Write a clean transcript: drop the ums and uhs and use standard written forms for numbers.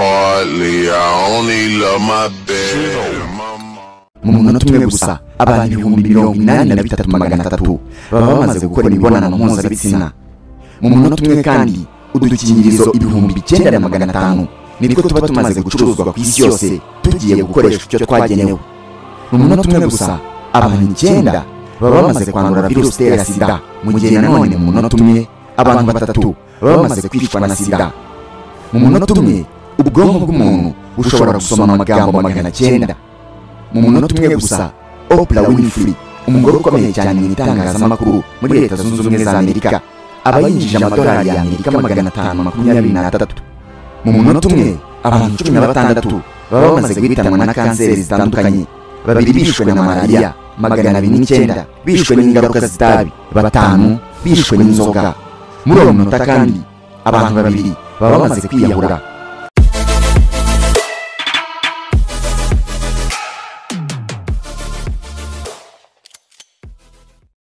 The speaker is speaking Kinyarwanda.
Partly I only love my bed and my mom. Mu munota umwe gusa, abantu 83,300 baba bamaze gukora imibonano mpuzabitsina. Mu munota umwe kandi, udukingirizo 9,500 nitwo tuba tumaze gucuruzwa ku isi yose, tugiye gukoresha icyo twagenewe. Mu munota umwe gusa, abantu 9 baba bamaze kwandura virusi itera sida, mu gihe nanone mu munota umwe abantu 3 baba bamaze kwicwa na sida. Mu munota umwe, ubwonko bw'umuntu bushobora gusoma amagambo 900. Mu munota umwe gusa, Oprah Winfrey, umugore ukomeye cyane mu itangazamakuru muri Leta Zunze Ubumwe za Amerika, aba yinjije amadolari y'Amerika 523. Mu munota umwe, abantu 16 baba bamaze guhitanwa na kanseri zitandukanye, 2 bishwe na malariya, 209 bishwe n'ingaruka z'itabi, 5 bishwe n'inzoga. Muri uwo munota kandi, abantu 2 baba bamaze kwiyahura.